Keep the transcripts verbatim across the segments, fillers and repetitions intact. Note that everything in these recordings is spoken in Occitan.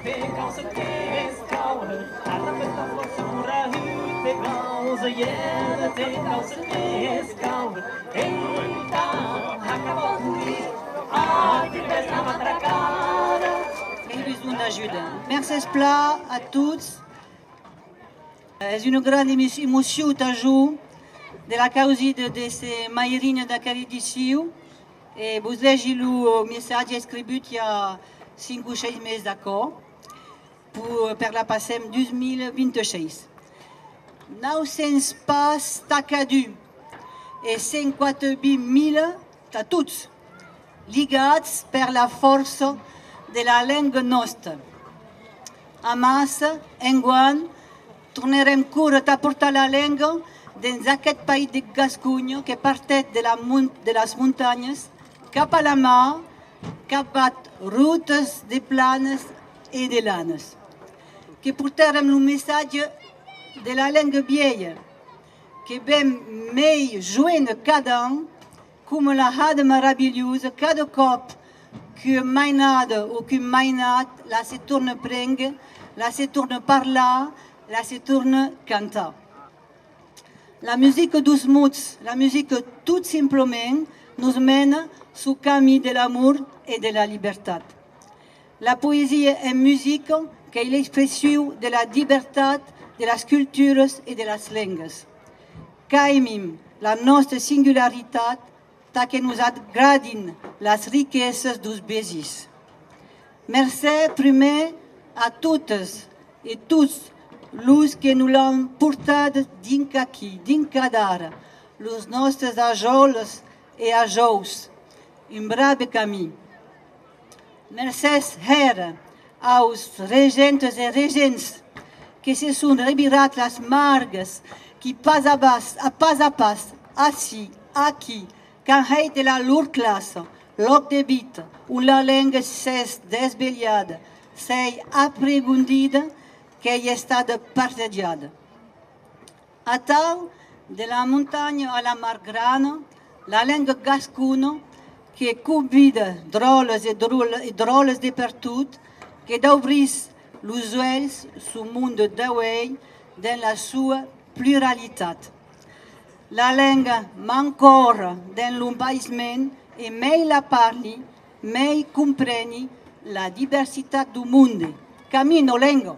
Ai besonh d'ajuda. Mercés plan a tots. Es una granda emo-, emocion tà jo de la causida de, de ser mairina d'aquera edicion, e vos legi lo messatge escrivut i a cinc o sièis mes d'aquò, pu-, per la Passem dos mil vint-e-sièis. Nau cents pas tà cadun e cent quate mila tà tots, ligats per la fòrça de la lenga nòsta. Amassa, enguan, tornarem córrer tà portar la lenga dens aqueth país de Gasconha que partèt de la mon-, de las montanhas cap a la mar, capvath rotas de planas e de lanas. Que portèrem lo messatge de la lenga vielha, que ven mei joena cada an, coma la hada maravilhosa, cada còp qu'ua mainada o qu'un mainat la se torna prénguer, la se torna parlar, la se torna cantar. La musica deus mots, la musica tot simplament, nos mena suu camin de l'amor e de la libertat. La poesia en musica qu'ei l'expression de la diversitat de las culturas e de las lengas. Qu'aimim la nòsta singularitat tà que nos agradin las riquesas deus vesins. Mercé prumèr a totas e tots los que nos l'an portada dinc aquí, dinc adara, los nòstes ajòlas e ajòus. Un brave camin. Mercés hèra aus regentas e regents que se son revirat las margas, qui pas a pas, a pas a pas, ací, aquí, qu'an hèit de la lor classa, lòc de vita, on la lenga s'es desvelhada, s'ei apregondida, qu'ei estada partejada. Atau, de la montanha a la mar grana, la lenga gascona que convida dròlles e dròl-, e dròlles de pertot, que daubrís los uelhs suu monde d'auei dens la sua pluralitat. La lenga m'ancòra dens lo paisment e mei la parli, mei compreni la diversitat deu monde. Camina, lenga!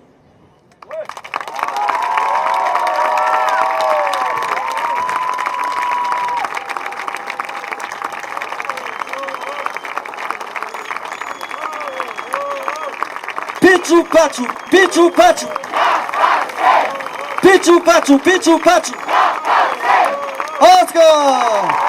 Pichu pachu, pichu pachu. Pichu pachu, pichu pachu. Òsca!